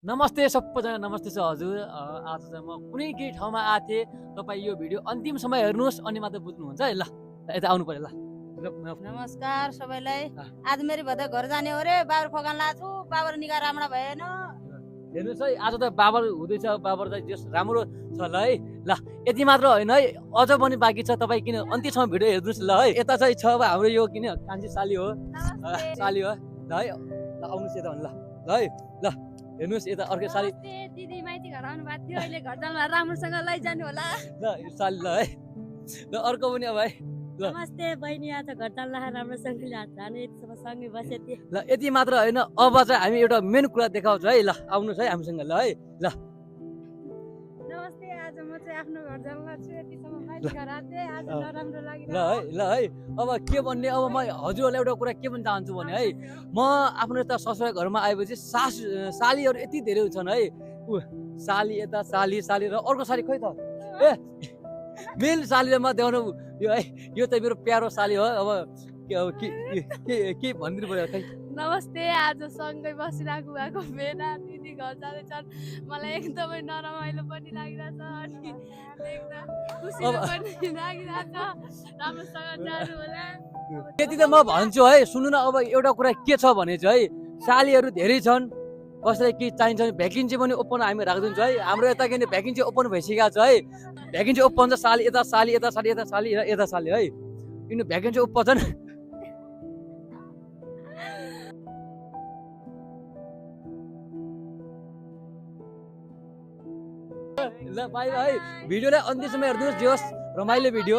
नमस्ते सबैजना, नमस्ते छ हजुर। आज चाहिँ म कुनै केही ठाउँमा आएको थिएँ। तपाईँ यो भिडियो अन्तिमसम्म हेर्नुहोस् अनि मात्र बुझ्नुहुन्छ है। ल यता आउनु पर्यो ल। नमस्कार सबैलाई। अँ। आज मेरो भदै घर जाने हो रे, बाबर फगान लाछु, बाबर निगा राम्रा भएन। हेर्नुहोस् है, आज त बाबर हुँदैछ, बाबर चाहिँ जस राम्रो छ ल है। ल यति मात्र होइन है, अझ पनि बाँकी छ। तपाईँ किन अन्तिमसम्म भिडियो हेर्नुहोस् ल है। यता चाहिँ छ अब हाम्रो यो किन कान्छी साली हो, साली हो ल है। ल आउनुहोस् यता भन्नु ल ल है। ल हेर्नुहोस् यता अर्को साली। नमस्ते दिदी माइती घर आउनु भएको थियो, अहिले घर जानुमा राम्रोसँग लैजानु होला। ल यो साली ल है। ल अर्को पनि अब है। ल नमस्ते बहिनी, आज घर जानुला राम्रोसँग जानु, यतिसम्म सँगै बसे थिएँ। ल यति मात्र होइन, अब चाहिँ हामी एउटा मेन कुरा देखाउँछ है। ल आउनुहोस् है हामीसँग ल है। ल नमस्ते, आज म चाहिँ आफ्नो घर जानु लाग्छु, यतिसम्म माइती घर आएको थिएँ, आज नराम्रो ल है ल है। अब के भन्ने, अब म हजुरहरूलाई एउटा कुरा के भन्न चाहन्छु भने है, म आफ्नो यता ससुरा घरमा आएपछि सालीहरू यति धेरै छन् है। ऊ साली यता साली साली र अर्को साली खै त ए मेन सालीलाई म देखाउनु यो है। यो त मेरो प्यारो साली हो। अब के भनिदिनु पर्यो खै। नमस्ते, आज सँगै बसिरहेको भएको बेला दिदी घर जाँदैछन्, मलाई एकदमै नरमाइलो पनि लागिरहेछ अनि देख्दा खुसी पनि लागिरहेछ। राम्रोसँग जानु होला। त्यति त म भन्छु है। सुन्नु न, अब एउटा कुरा के छ भने चाहिँ सालीहरू धेरै छन्, कसैलाई के चाहिन्छ भने भ्याकेन्सी पनि ओपन हामी राखिदिन्छौँ है। हाम्रो यता किन भ्याकेन्सी ओपन भइसकेको छ है। भ्याकेन्सी ओपन छ, साली यता साली यता साली यता साली र यता साली है। किन भ्याकेन्सी ओपन छन्। ल बाई है। भिडियोलाई अन्तिमसम्म हेरिदिनुहोस्, जे होस् रमाइलो भिडियो।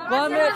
कमेन्ट